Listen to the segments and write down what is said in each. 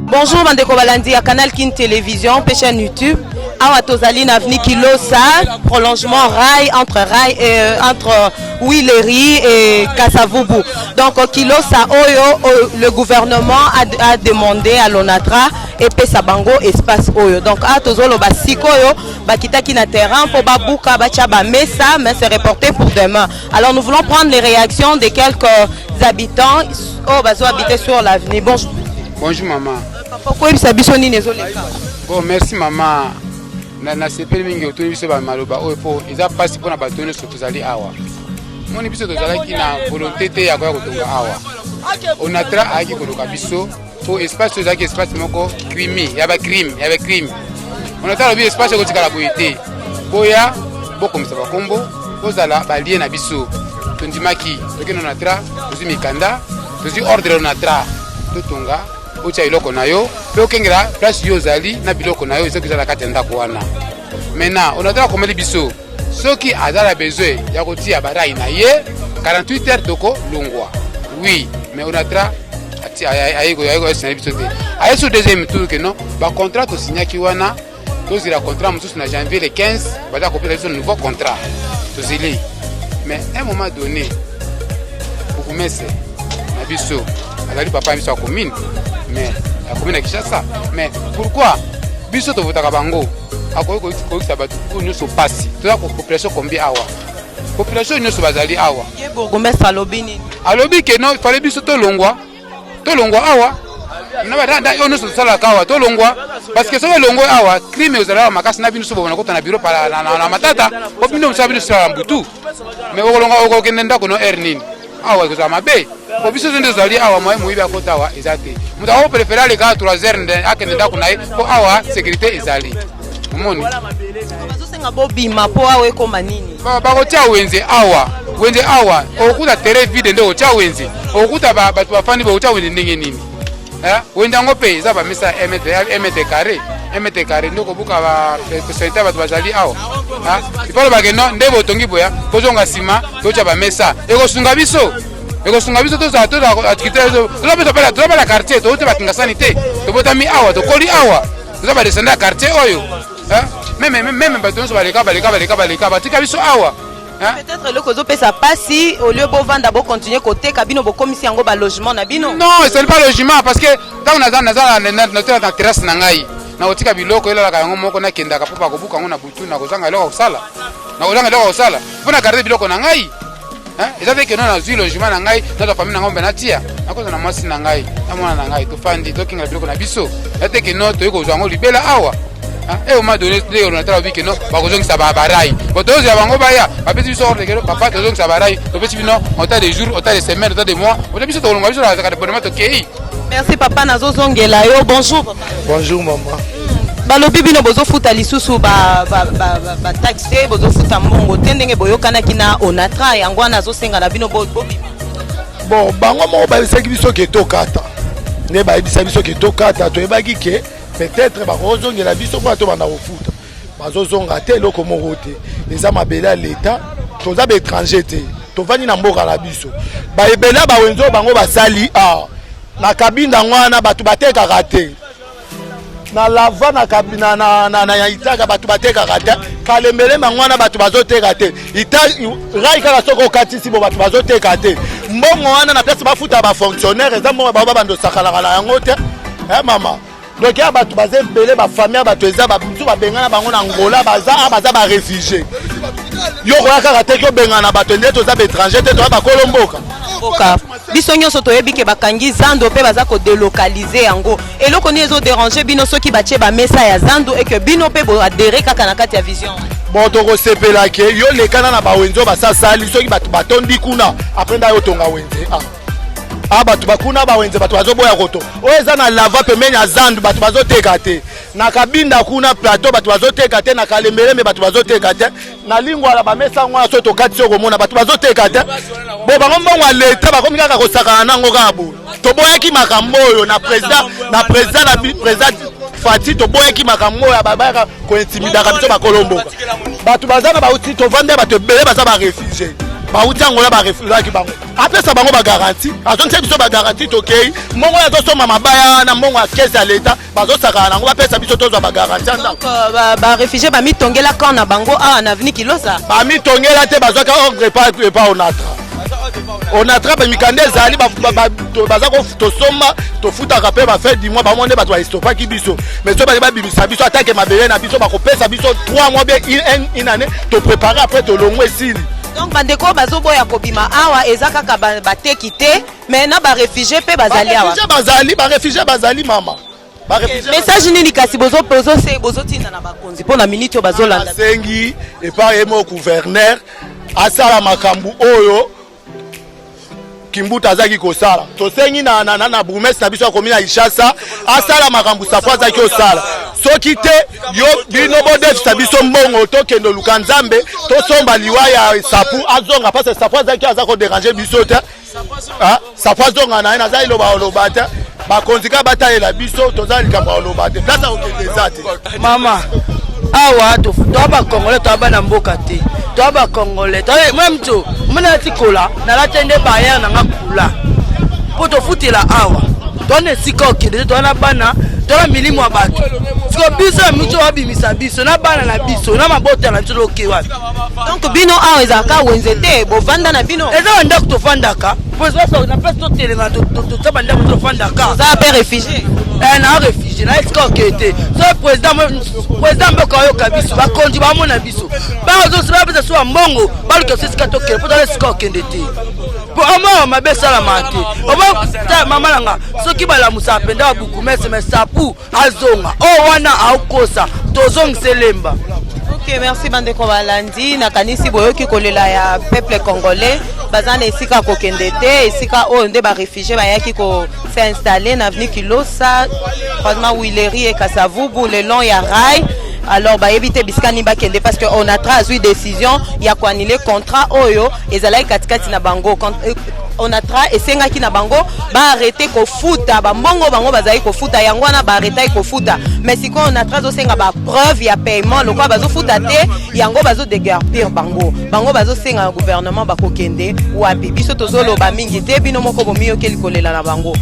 Bonjour bandeko balandi ya Canal Kin Télévision pe chaîne YouTube. Awa tozali na avenue Kilosa, prolongement rail entre rail et, entre Willery et Kasavubu. Donc Kilosa oyo le gouvernement a demandé à l'ONATRA epesa bango espace oyo. Donc a tozoloba sikoyo bakitaki na terrain po babuka batia ba mesa, mais c'est reporté pour demain. Alors nous voulons prendre les réactions de quelques habitants oyo bazo habiter sur l'avenue. Bonjour. Bonjour maman. Papa, koyebisa biso nini ezoleka? Bon, merci maman. Na nasepeli mingi otuni biso bamaloba oyo mpo eza mpasi mpona bato nyonso tozali awa. Moni biso tozalaki na volonté te ya koya kotonga awa. Onatra ayaki koluka biso mpo espace oyo ezalaki espace moko crime ya bacrime ya bacrime. Onatra alobi espace ekotikala boye te, boya bokomisa bakombo, bozala balie na biso. Tondimaki, tokende Onatra, tozwi mikanda, tozwi ordre Onatra, totonga, otia eloko na yo mpe okengela place yo ozali na biloko na yo ezoki eza na kati ya ndako wana. Maintenant Onatra akomeli biso soki aza na besoin ya kotia barai na ye 48 heures toko longwa. Oui, mais Onatra aye koyesina biso te. Aye sur deuxième tour que non, ba contrat tosignaki wana, tozela contrat mosusu na janvier le 15 baza kopesa biso nouveau contrat, tozeli. Mais un moment donné bourgmestre na biso azali papa biso ya commune, mais ya commune ya Kinshasa, mais pourquoi biso tovotaka bango akoki koyokisa bato oyo nyonso pasi? Toza population combien awa? Population nyonso bazali awa. Ye bourgmestre alobi nini? Alobi ke non, fallait biso tolongwa, tolongwa awa na oyo nyonso tosalaka awa, tolongwa, parce que soki elongwe awa crime ezalaka makasi na bino. So bobona kota na bureau na matata po bino mosala bino osala mbutu, mais okolonga okokende ndako no aire nini awa ekozala mabe po biso nde tozali awa. Moye moyibi akota awa eza te. Moto akopréférer aleka 3 heures akende ndako na ye mpo awa sécurité ezali, omoni. Bazosenga bobima mpo awa ekóma nini? Bakotia wenze awa, wenze awa okokuta terrain vide nde okotia wenze, okokuta bato bafandi, bakotia wenze ndenge nini? Wenze yango mpe eza bamesa 1 mètre carré, 1 mètre carré nde okobuka bapersonnalité ya bato bazali awa. Ifalobake no nde botongi boya bozonga nsima, totya bamesa, ekosunga biso, ekosunga biso tozala activité. Toza bala quartier, touti bakingasani te, tobotami awa, tokoli awa, toza badescendant ya quartier oyo. Même bato nyonso baleka, baleka, baleka, baleka, batika biso awa. Peut-être eloko ezopesa mpasi, au lieu bovanda, bocontinue koteka, bino bokomisi yango balogement na bino. Non, ce n'est pas logement, parce que ntango naza na terrasse na ngai, nakotika biloko elalaka yango moko, nakendaka mpo bakobuka yango na butu, nakozanga eloko kosala, nakozanga eloko kosala mpo na garder biloko na ngai. Eza te keno nazwi logement na ngai, nazwa famille na ngai mpe natia, nakozwa na mwasi na ngai na mwana na ngai, tofandi, tokengela biloko na biso. Eza te keno toyei kozwa yango libela awa. E moment donné nde Onatra alobi keno bakozongisa barai. Bon, tozozela bango baya, bapesi biso ordre keno papa tozongisa barai, topesi bino autant de jours, autant de semaines, autant de mois, ote biso tokolonga, biso nazaka dependement, tokei. Merci papa, nazozongela yo. Bonjour papa. Bonjour mama. Balobi bino bozofuta lisusu bataxe te, bozofuta mbongo te ndenge boyokanaki na Onatra, yango wana azosenga na bino bobima. Bon, bango moko bayebisaki biso ke tokata, nde bayebisa biso ke tokata. Toyebaki ke peut-être bakozongela biso mpona tobanda kofuta, bazozonga te eloko moko te. Eza mabele ya leta, toza baétranger te, tovandi na mboka na biso. Baebele ya bawenze oyo bango basali awa na Kabinda yango wana, bato batekaka te na lava na, na, na, na, na Itaka, bato batekaka te. Kalembelembe yango wana, bato bazoteka te. Rai kaka soki okatisi bo, bato bazoteka te. Mbongo wana na place bafuta bafonctionnaire, eza mbongo bao babanda osakalaka na yango te. Mama, donc ya bato baza ebele, bafamille ya bato eza mosusu babengana bango na Ngola, baza a baza baréfugiés. Yo koya kaka te obengana bato nde toza baétranger te, toza bakolo mboka. Mboka biso nyonso toyebi ke bakangi zando mpe baza kodélocaliser yango. Eloko nini ezodéranger bino soki batie bamesa ya zando eke bino mpe boadhérer kaka na kati ya vision? Bon, tokosepela ke yo lekana na bawenze oyo basasali. Soki bato batondi kuna, après nda yo otonga wenze. A bato bakuna bawenze, bato bazoboya koto oyo eza na lava pembeni ya zandu, bato bazoteka te. Na Kabinda kuna plateau, bato bazoteka te. Na Kalembelembe, bato bazoteka te. Na Lingwala, bamesa yango wana, so tokati so komona bato bazoteka te. Bo bango mbongo ya leta bakomi kaka kosakana nango kaka boye. Toboyaki makambo oyo na président, na président, na président Fati. Toboyaki makambo oyo bayaka kointimidaka biso bakolo mboka. Bato baza na bauti, tovandi, bato ebele baza baréfugiés. Bauti Angola, barefoulaki bango, apesa bango bagarantie, azongisa biso bagarantie. Tokei mbongo oyo azosomba mabaya wana, mbongo ya caisse ya leta, bazosakana nango. Bapesa biso, tozwa bagarantie ya ndako. Donc baréfugiés bamitongela camp na bango awa na avenue Kilosa. Bamitongela te, bazwaka ordre epa Onatra. Onatra bamikanda ezali, baza tosomba, tofutaka mpe bafin du mois. Bango nde bato baestopaki biso, mais so bali babimisa biso atake mabele na biso, bakopesa biso 3 mois bien une année, toprépare, après tolongwe, esili. Donc bandeko oyo bazoboya kobima awa eza kaka bateki te, mais na baréfugiés mpe bazali awa. Baréfugiés bazali, baréfugiés bazali, mama, baréfugiés. Message nini kasi bozotinda na bakonzi mpo na miniti oyo bazolanda? Asengi epai ye mo gouverneur asala makambo oyo Kimbuta azalaki kosala. Tosengi na bourgmestre na biso akomi na Kinshasa asala makambo Safu azalaki kosala. Soki te, yo bino bodefisa biso mbongo, tokende oluka Nzambe, tosomba liwa ya Sapu azonga, parce Sapu azalaki aza kodéranger biso te. Ah, Sapu azonga na ye. Naza liloba koloba te. Bakonzi kaka batalela biso, toza likambo ya koloba te, place akokende eza te. Mama, awa toa bacongolais, toa bana mboka te, toa bacongolais. Mwa mto omoni nalati kola, nalati nde bayere nanga kula mpo tofutela awa. Toa na esika okende te, toa na bana, toa na milimo ya bato. Siko biso ya miso babimisa biso na bana na biso na mabota na biso, toke wapi? Donc bino awa ezalaka wenze te, bovanda na bino? Eza bandako tofandaka, po na place totelema, toza bandako tofandaka. Oza mpe réfugié? Na réfugié, na esika okende te. So président mboka oyoka biso, bakonzi bamona biso, bapesa so bambongo, baluka biso esika tokende, mpo toza esika okende te, po omoi mabe esalamaka te. Omo mama nanga, soki balamusaka mpenza babourgmestre, mais Sapu azonga oyo wana aokosa, tozongisa elemba. Ok, merci bandeko balandi. Nakanisi boyoki kolela ya peuple congolais. Baza na esika kokende te. Esika oyo nde baréfugiés bayaki kos'installer na avenue Kilosa, croisement Huilerie et Kasavubu, le long ya rail. Alors bayebi te bisika nini bakende, parce que Onatra azwi décision ya koannuler contrat oyo ezalaki katikati na bango. Onatra esengaki na bango baarrêter kofuta bambongo bango bazali kofuta. Yango wana baarrêtaki kofuta, mais sikoyo Onatra azosenga bapreuve ya paiement. Lokola bazofuta te, yango bazodéguerpir bango. Bango bazosenga na gouvernement, bakokende wapi? Biso tozoloba mingi te, bino moko bomiyokeli kolela na bango.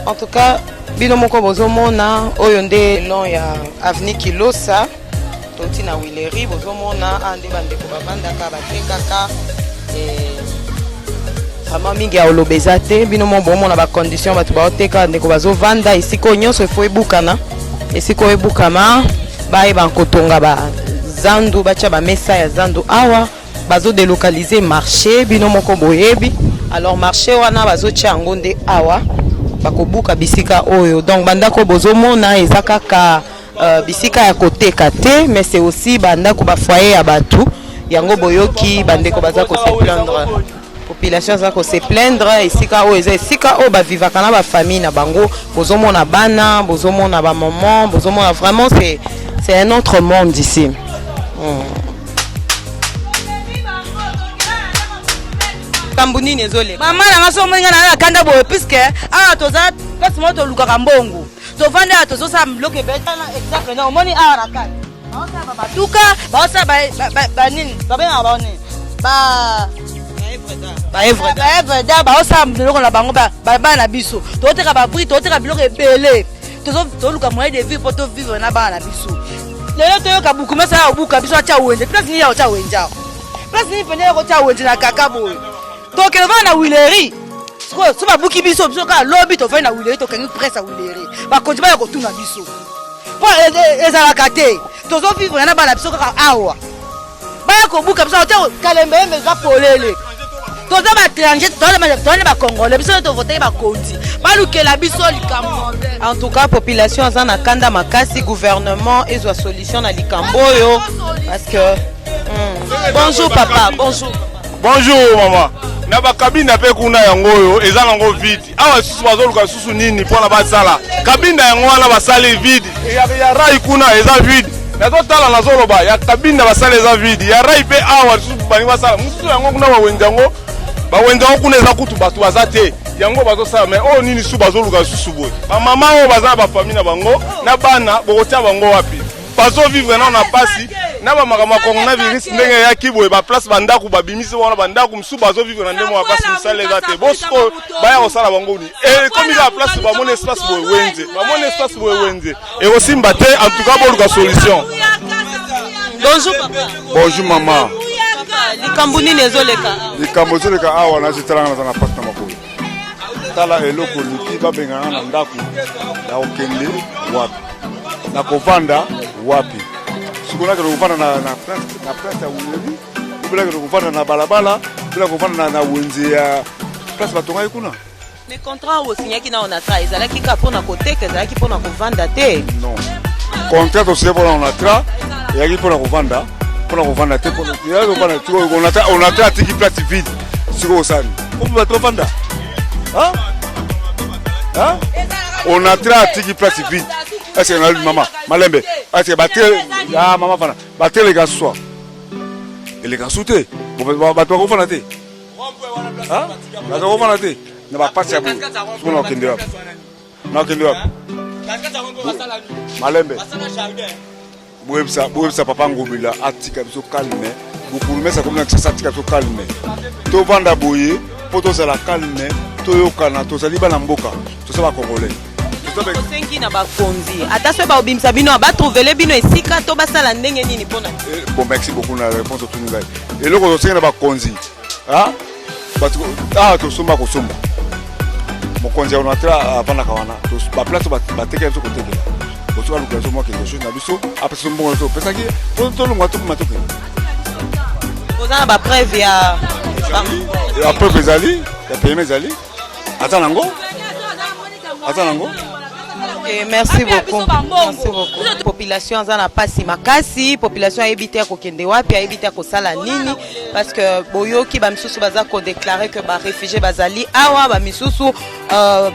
En tout cas, bino moko bozomona, oyo nde long ya avenue Kilosa, touti na Huilerie. Bozomona awa nde bandeko bavandaka, batekaka. Vraiment mingi ya oloba eza te. Bino mo bomona bacondition bato baoteka, ndeko bazovanda. Esika oyo nyonso efo ebukana, esika oyo ebukama, bayeba kotonga bazandu, batya bamesa ya zandu awa. Bazodélocaliser marché, bino moko boyebi. Alors marché wana bazotia yango nde awa, bakobuka bisika oyo. Donc bandako bozomona eza kaka bisika ya koteka te, mais c'est aussi bandako, bafoyer ya bato. Yango boyoki bandeko baza kose plaindre, population aza kose plaindre. Esika oyo eza esika oyo bavivaka na bafamille na bango. Bozomona bana, bozomona bamaman, bozomona, vraiment c'est un autre monde ici. Makambo nini ezoleka? Mama nanga, so omoni nga na kanda boye, puisque awa toza place moko tolukaka mbongo, tovandi awa, tozosala biloko ebele. Exemple na omoni awa na kati, baosala baduka, baosala banini, babengaka bao nini, baœuvre d'art, baosala biloko na bango. Bana na biso toteka babriques, toteka biloko ebele. Tozoluka moyen de vivre mpo tovivre na bana na biso. Lelo toyoka bukumesa ya kobuka biso, atya wenze. Place nini ya kotya wenze awa? Place nini pene ya kotya wenze na kaka boye? Tokende vanda na Huilerie. Sikoyo so babuki biso, biso kaka lobi tovandi na Huilerie, tokangi presse ya Huilerie, bakonzi baya kotuna biso, mpo ezalaka te. Tozovivre na bana biso kaka awa, baya kobuka biso te. Kalembe eza polele, toza baétranger, toza na bacongolais. Biso nde tovotaki bakonzi balukela biso likambo. En tout cas, population aza na kanda makasi. Gouvernement ezwa solution na likambo oyo parce que Bonjour papa, bonjour. Bonjour mama. Na bakabinda mpe kuna, yango oyo eza nango vide awa. Lisusu bazoluka lisusu nini mpona basala kabinda yango wana? Basali vide ya rail kuna, eza vide. Nazotala, nazoloba ya kabinda basala eza vide, ya rail mpe awa lisusu balingi basala mosusu yango kuna. Bawenze yango, bawenze yango kuna eza kutu bato baza te, yango bazosala. Mais oyo nini su bazoluka lisusu boye? Bamama oyo baza na bafamille na bango na bana, bokotia bango wapi? Bazovivre nano na pasi na bamakambo ya coronavirus. Ndenge eyaki boye, baplace, bandako babimisi wana, bandako mosusu bazovivre na ndenge ya pasi, mosala eza te. Bosikoyo baya kosala bango nini? Ekomi kaka place bamoni espace boye wenze, bamoni espace boye wenze, ekosimba te. En tout cas, boluka solution. Bonjour papa. Bonjour mama. Likambo nini ezoleka? Likambo ezoleka awa, nazotalanga, naza na pasi na makolo. Tala eloko luki babengana na ndako ya kokende wapi, na kovanda wapi? Sikoyo nakende kovanda na place ya Huilerie, obela kende kovanda na balabala, obela kovanda na wenze ya place batongaki kuna. Mais contrat oyo osignaki na Onatra ezalaki kaka mpona koteka, ezalaki mpona kovanda te. Non, contrat tosigné mpona Onatra eyaki mpona kovanda, mpona kovanda te. Mpona Onatra atiki place vide, sikoyo osali po bato bavanda. Onatra atiki place vide, est-ce que mama malembe, est-ce que bate ah mama fana bateleka swa eleka su te, bato bakofanda te, bato bakofanda te na bapasi ya boye. Sikoyo nakokende wapi? Nakokende wapi? Malembe, boyebisa, boyebisa papa Ngobila atika biso calme. Bokulumesa komi na Kisasa, atika biso calme, tovanda boye mpo tozala calme, toyokana. Tozali bana mboka, toza bacongolais. Tosengi na bakonzi, ata soki baobimisa bino, batrouvele bino esika to basala ndenge nini mpona Bon, merci beaucoup na réponse otuni ngai. Eloko tosengi na bakonzi, bato awa tosomba kosomba, mokonzi ya Onatra avandaka wana, baplace batekela biso kotekela, bosoki aluka biso mwa quelque chose na biso, apesa biso mbongo nyonso opesaki po tolongwa, tobima, tokende. Oza na bapreuve ya Bapreuve ezali, ya payement ezali, aza nango, aza nango. Ok, merci beaucoup. Merci beaucoup. Population aza na pasi makasi, population ayebi te akokende wapi, ayebi te akosala nini, parce que boyoki bamisusu baza kodéclarer que baréfugié bazali awa, bamisusu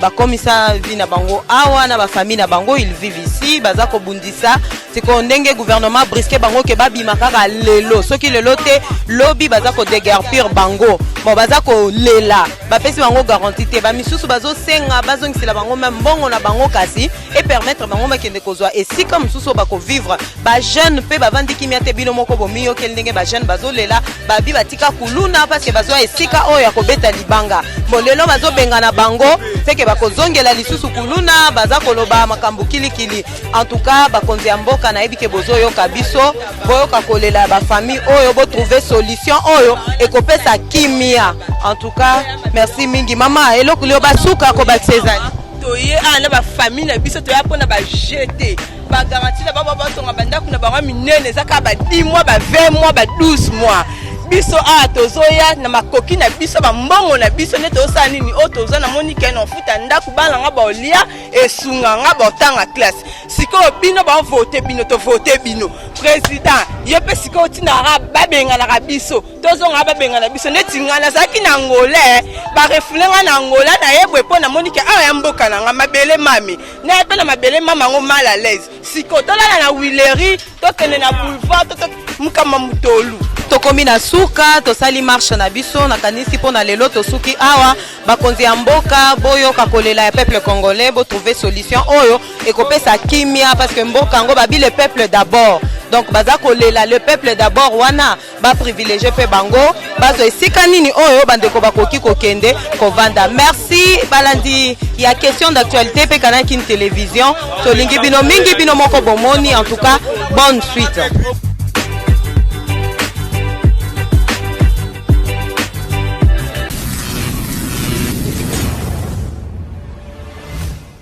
bakomisa vie na bango awa na bafamille na bango, ils vivent ici, baza kobundisa. Sikoyo ndenge gouvernement brusque bango ke babima kaka lelo, soki lelo te lobi baza kodéguerpir bango. Bon, baza kolela, bapesi bango garantie te. Bamisusu bazosenga bazongisela bango me mbongo na bango, kasi epermettre bango bakende kozwa esika mosusu oyo bakovivre. Bajeune mpe bavandi kimia te. Bino moko bomiyokeli ndenge bajeune bazolela, babi batika kuluna parce que bazwa esika oyo ya kobeta libanga. Bon, lelo bazobengana bango seke bakozongela lisusu kuluna, baza koloba makambo kilikili. En tout cas, bakonzi ya mboka, nayebi ke bozoyoka biso, boyoka kolela ya bafamille oyo, botrouve solution oyo ekopesa kimia. En tout cas, merci mingi mama. Eloko leo basuka kobakisa ezali Toye awa na bafamille na biso, toya mpona baje te. Bagarantie na bango, batonga bandako na bango minene, eza kaka ba 10 mois, ba 20 mois, ba 12 mois. Biso awa tozoya na makoki na biso, bambongo na biso nde tozosala nini oyo toza. Namoni ke na ofuta ndako, bana nga baolia, esunga nga baotanga classe. Sikoyo bino bavote, bino tovote bino président, ye mpe sikoyo ntinaka babenganaka biso, tozonga babengana biso. Neti ngai nazalaki na Angola, barefouler ngai na Angola, nayebwe mpo namoni ke awa ya mboka na ngai, mabele mami, naye mpe na mabele mama yango mal à l'aise. Sikoyo tolala na Huilerie, tokende na boulevard, mokama motolu. Tokomi na suka, tosali marche na biso. Nakanisi mpo na lelo tosuki awa. Bakonzi ya mboka, boyoka kolela ya peuple congolais, botrouve solution oyo ekopesa kimia, parce que mboka yango babi le peuple d'abord. Donc baza kolela le peuple d'abord wana, baprivilégie mpe bango, bazwa esika nini oyo bandeko bakoki kokende kovanda. Merci balandi ya Question d'actualité mpe Canal Kin Télévision. Tolingi bino mingi, bino moko bomoni. En tout cas, bonne suite.